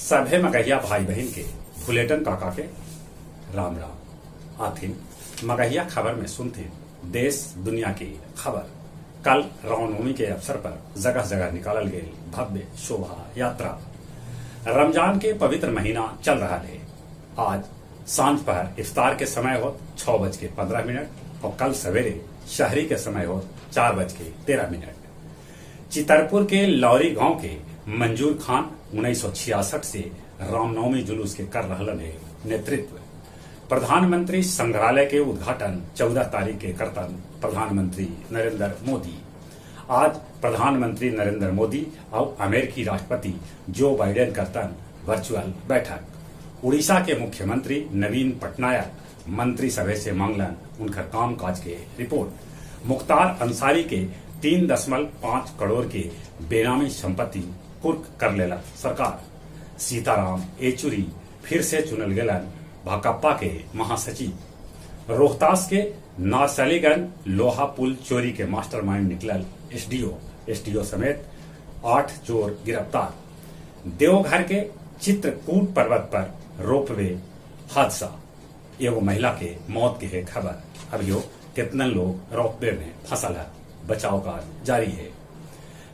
सभे मगहिया भाई बहिन के भुलेटन काका के राम राम। आथिन मगहिया खबर में सुनथिन देश दुनिया की खबर। कल रामनवमी के अवसर पर जगह जगह निकालल गेल भव्य शोभा यात्रा। रमजान के पवित्र महीना चल रहा है। आज सांझ पहर इफ्तार के समय हो 6:15 और कल सवेरे शहरी के समय हो 4:13। चितरपुर के लौरी गांव के मंजूर खान 1966 से रामनवमी जुलूस के कर रहलन है नेतृत्व। प्रधानमंत्री संग्रहालय के उद्घाटन 14 तारीख के करतन प्रधानमंत्री नरेंद्र मोदी। आज प्रधानमंत्री नरेंद्र मोदी और अमेरिकी राष्ट्रपति जो बाइडेन करतन वर्चुअल बैठक। उड़ीसा के मुख्यमंत्री नवीन पटनायक मंत्री सभा से मांगलन उनकर काम काज के रिपोर्ट। मुख्तार अंसारी के 3.5 करोड़ के बेनामी संपत्ति कुर्क कर लेलक सरकार। सीताराम येचुरी फिर से चुनल गेलन भाकपा के महासचिव। रोहतास के नारसलीगंज लोहा पुल चोरी के मास्टरमाइंड निकलल एसडीओ। एसडीओ समेत 8 चोर गिरफ्तार। देवघर के चित्रकूट पर्वत पर रोपवे हादसा, एगो महिला के मौत के है खबर। अभियो कितने लोग रोपवे में फंसल है, बचाव कार्य जारी है।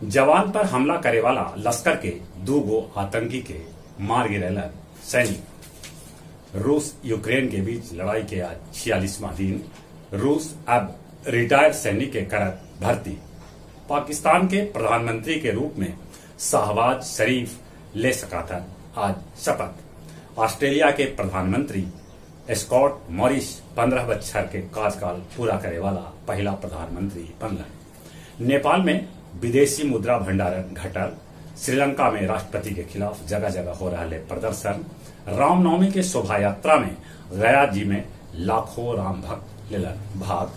जवान पर हमला करे वाला लश्कर के 2 गो आतंकी के मार गिरेलन सैनिक। रूस यूक्रेन के बीच लड़ाई के आज 46वां दिन। रूस अब रिटायर सैनिक के करत भर्ती। पाकिस्तान के प्रधानमंत्री के रूप में शाहबाज शरीफ ले सका था आज शपथ। ऑस्ट्रेलिया के प्रधानमंत्री स्कॉट मॉरिस 15 बच्छर के कार्यकाल पूरा करे वाला पहला प्रधानमंत्री बनलन। नेपाल में विदेशी मुद्रा भंडारण घटल। श्रीलंका में राष्ट्रपति के खिलाफ जगह जगह हो रहा है प्रदर्शन। रामनवमी के शोभा यात्रा में गया जी में लाखों राम भक्त लेलन भाग।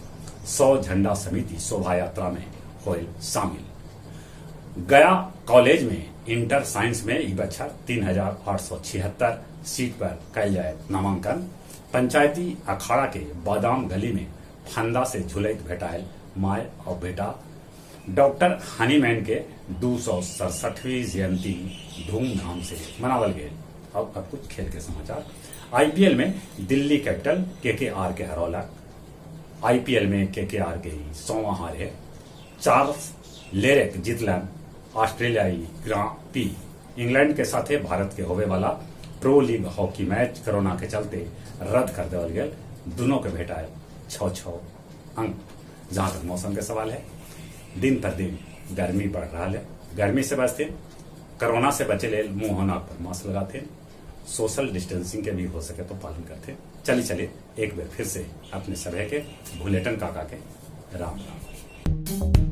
100 झंडा समिति शोभा यात्रा में होल शामिल। गया कॉलेज में इंटर साइंस में ई बच्छर 3876 सीट पर कैल जाए नामांकन। पंचायती अखाड़ा के बादाम गली में फंदा से झुलैत भेटायल माय और बेटा। डॉक्टर हनीमैन के 267वीं जयंती धूमधाम से मनावल गए। और अब कुछ खेल के समाचार। आईपीएल में दिल्ली कैपिटल केकेआर के हरौलक। आईपीएल में केकेआर के ही 100वां हार है। चार्ल्स लेरेक जीतलन ऑस्ट्रेलियाई ग्रां पी। इंग्लैंड के साथे भारत के होवे वाला pro league hockey match corona के चलते रद्द कर देवल गया। दोनों के भेटाए 6-6 अंक। जहां तक मौसम के सवाल है, दिन पर दिन गर्मी बढ़ रहा है। गर्मी से बचते, कोरोना से बचे ले मुंह नाक पर मास्क लगाते, सोशल डिस्टेंसिंग के भी हो सके तो पालन करते। चलिए चलिए एक बार फिर से अपने सभा के भुलेटन काका के राम राम।